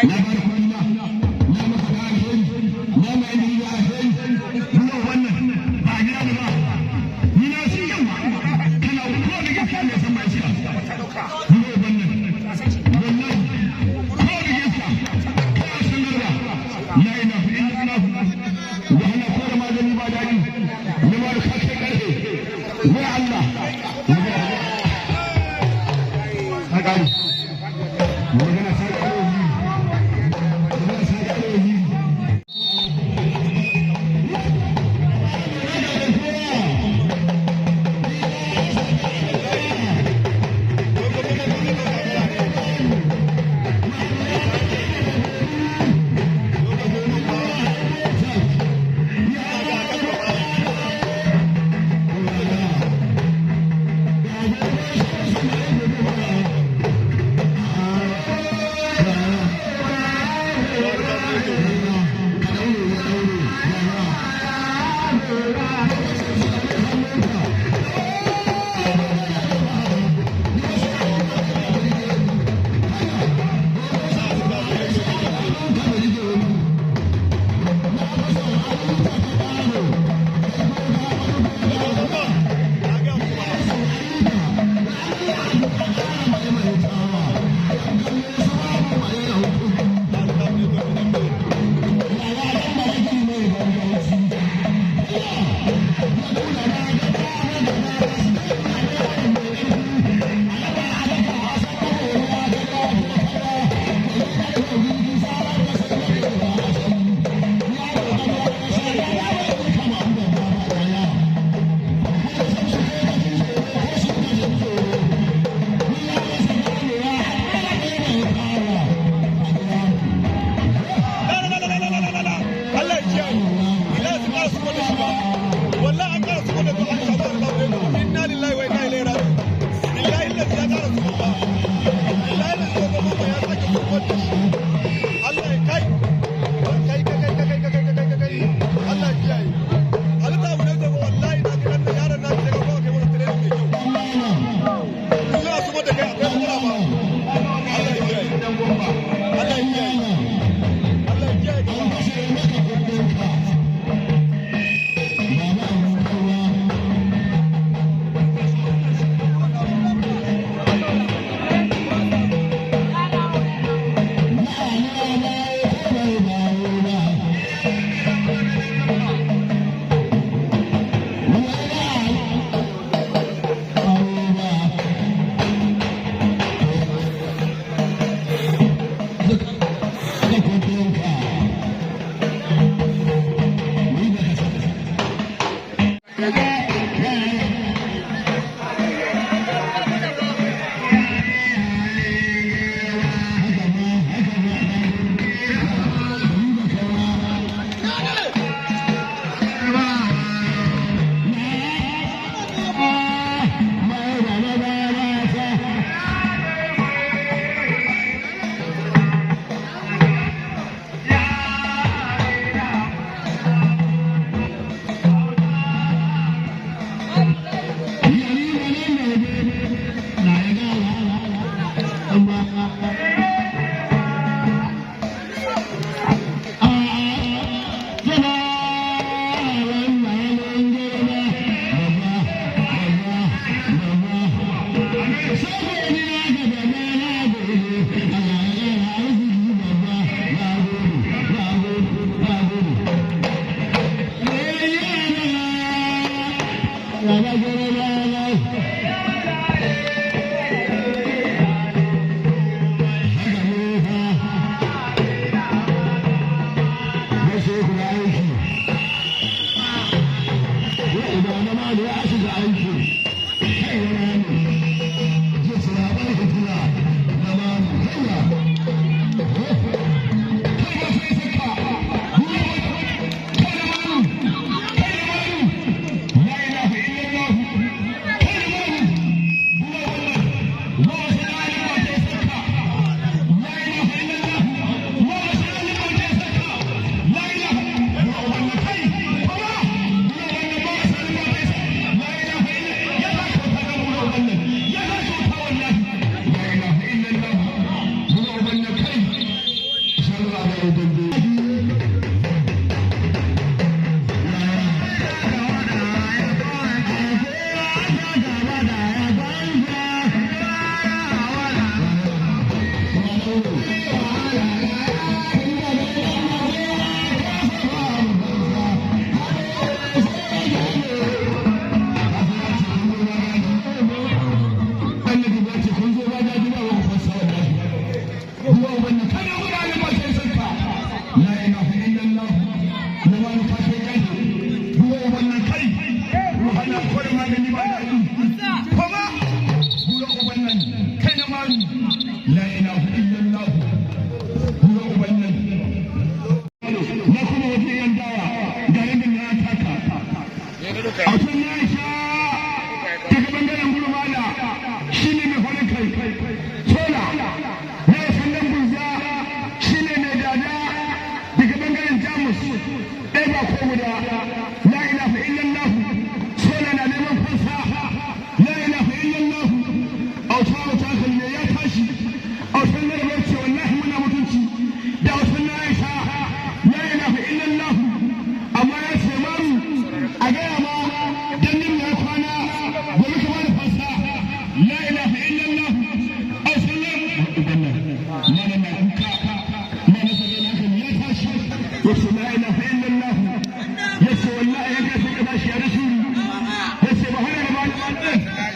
Na ba da kuɗi na, na maka da alheri, na ma inda ni da alheri. Nuna wannan ba a gida ba. Ni na shi yawa. Kana ko da gaskiya ne san ba iska. Nuna wannan. Wallahi ko da gaskiya. Kana san garba. La ilaha illallah. Wahala ko da magani ba daɗi. Ni ma da kake karfe. Ya Allah. Ta ƙare. Magana ta ƙare yi. Magana ta ƙare yi. Allah ya kiyaye. Ila su ƙara su da shi ba. Wallahi an ƙara su da su an shafa Allah. Inna lillahi wa inna ilaihi raji'un. Billahi allazi ya ƙara su ba. Billahi allazi ya zama ba ya sake su da shi. Allah ya kai. Kai kai kai kai kai kai kai kai. Allah ya kiyaye. Halitta abu ne da wallahi na ga nan yaron na da ga kai masa training mai kyau. In za su da kai akwai matsala ba. Allah ya kiyaye. Allah ya kiyaye. Allah ya kiyaye gaba.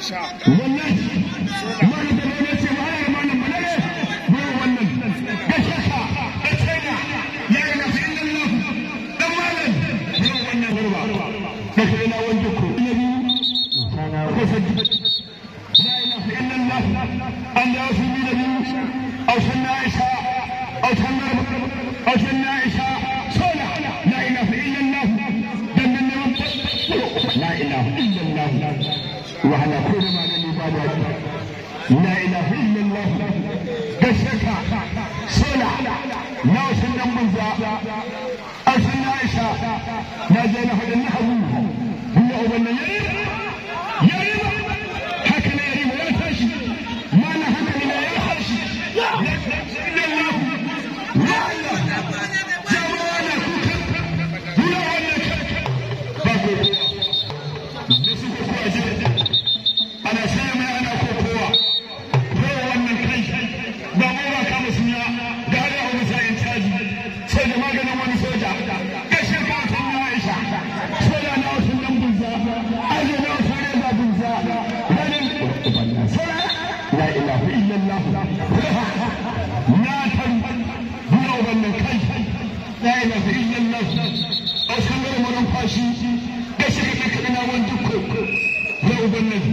Wallahi mana da ne ce ba ya mana malale mu wannan gashaka da tsaya la ilaha illallah dan malam mu wannan garba da kai na wanda ko nabi ko sabbi la ilaha illallah an ya su bi nabi aw sanna aisha aw sanna aw sanna aisha sola la ilaha illallah dan nan la ilaha illallah وعلى كل ما للعبادات لا اله الا الله قشك صلع لا سنة منزا أو سنة عائشة لا زين هذا النحو هو أبن يريم يريم حكنا يريم ولا تشي ما لا حكنا لا يخشي لا إلا الله لا الله جمالك ولا ولا باكو ana sai mai ana kokowa ko wannan kai ba mu ba kama sunya ga da abu sai in caji sai da maganin wani soja kashe ka san na Aisha soja na wasu dan bunza aje na wasu ne ba bunza ranin sola la ilaha illallah na tan buya wannan kai la ilaha illallah a san garin mun fashi kashe ka kai na wani dukko ya ubannan